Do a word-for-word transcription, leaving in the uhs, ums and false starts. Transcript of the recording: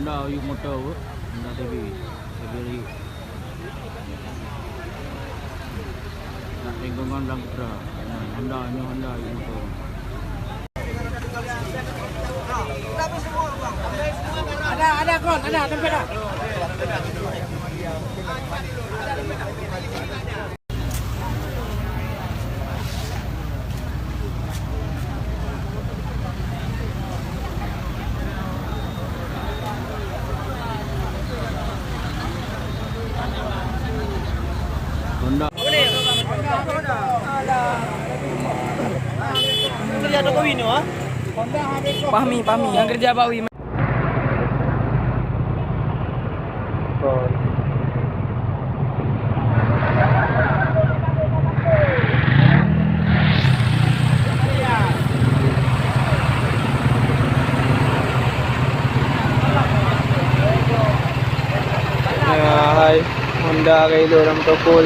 Honda yuk moto, Honda T B, T B yuk. Nak lingkungan dalam putra. Nah, Honda, nyoe Honda yuk moto. Ada, ada kon, ada tempat dah. Honda. Kerja Jokowi ni, ah? Pahmi, Pahmi. Yang kerja Pak Wi. Ya, hai. Honda kayu dalam tokol.